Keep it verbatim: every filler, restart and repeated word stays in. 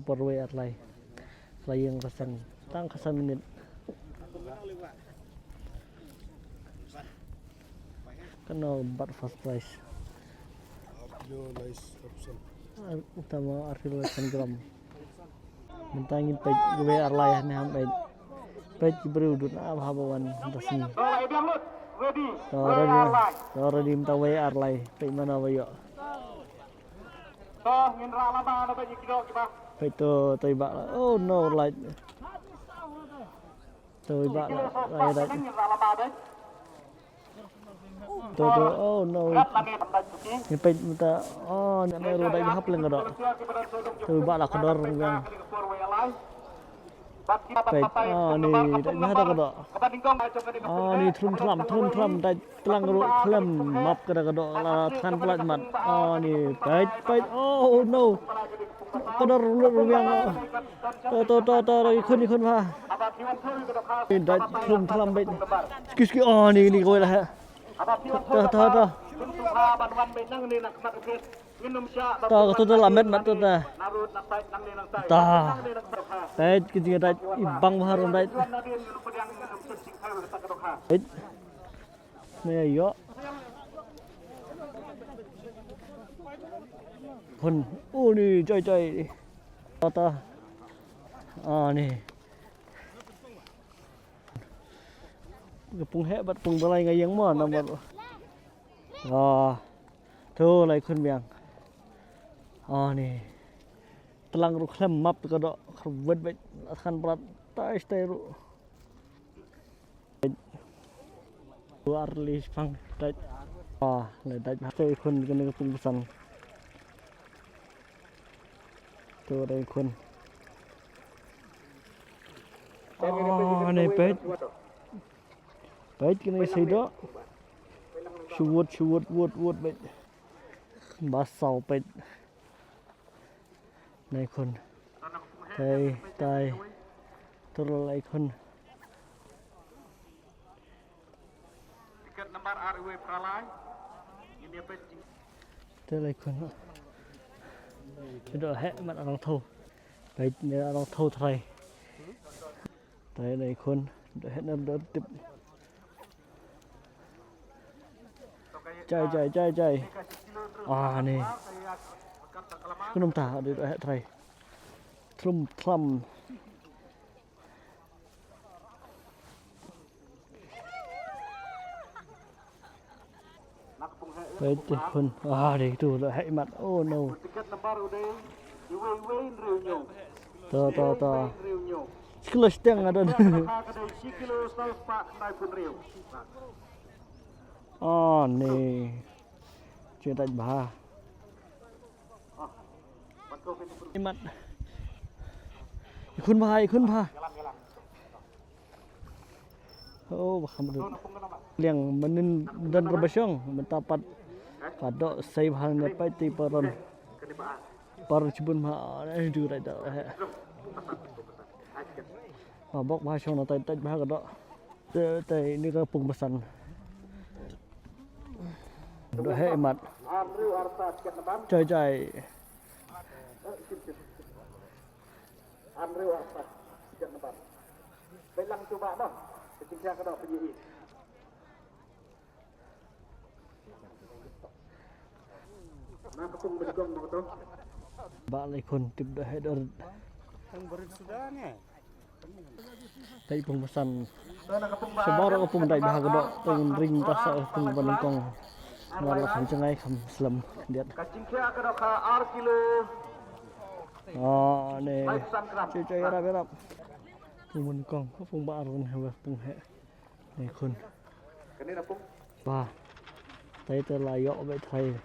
Por wei ar lai. Flying ka san. Tang ka san minit. Kano bat first prize. Kilo lai option. Ar-, utama ar kilo san gram. Mynta ngin peit wei ar lai ne ham peit. Peit ki briew dun a ba ha ba wan da sni. To ready. To ready mynta wei ar lai. Peit mana ba ïoh. To ngin rah lama na ba ki dok ki ba. Peit to, to i ba. Oh no, light. To i ba la, la, la. To, to, oh no. Ni peit mynta. Oh, ni ne ru dai hap leng ka dok. To i ba la ka dor rung yang. Peit, oh ni dai hap ka dok. Oh ni thrum thram, thrum thram dai. Tlang ruh khlem map ka da ka dok la than palat mat. Oh ni peit peit, oh no. Ka dor ruh ruh yang. To to to to, i khun i khun ba. Ni dai khlem thlam beit. Ski ski, oh ni ni kawei la ha. To to to. To to to la met mat to ta. Ta. Peit ki jingdai i bang ba harum dai. Peit. Ni ïoh. Hun, u ni jai jai. Tata. Ah ni. Ka pung heh bad pung balai nga ïeng mo namar. Ah. To lai khun biang. Ah ni. Tlang ruh khlem map ka dok khar wet bet la than brat tai stai ruh. Dua arli shipang dait. Ah, le dait ba te khun kane ka pung pesan. To dai khun. Oh, ne peit. Peit kane sai dok. Shuwut, shuwut, wut, wut peit. Ba saw peit. Nai khun. Tai, tai. Tur lai khun. Tiket nambar ar iwe pralai. Ini apa? Tur lai khun. Sudah hek mat arang tho. Baik ni arang tho trai. Tai nai khun. Dah hek nam dah tip. Jai, jai, jai, jai. Ah, ni. Kunum ta, di, eh, trai. Trum, tram. Baik, di khun. Ah, di tu, dah hek mat. Oh, no. To, to, to. Sekilo steng ada. Oh, ni. Cerita bah. Imat. Ikhun bah, ikhun bah. Oh, bah, kham dut. Liang manin dan rabashong, mentapat. Kadok sai bah ne pai ti paron. Paron chibun bah, eh, du rai da, eh. Bah, bok bah shong na tai, tai bah kadok. Te, te, ini ka pung pesan. Dah hek mat. Jai, jai. Ba lai khun tip dah hek dah. Tang barit sudah ni. Dai pung pesan. Shabar ka pung dai bah kadok, pung ring ta sa pung ba nyngkong. Nga la kham jngai kham slem diat. Ka jingkhia kadok ka ar kilo. Oh, ne. Choi choi, rap rap. Pung ba nyngkong, pung ba ar ne, pung hek. Ne khun. Ba. Tai te la ïoh ba trai.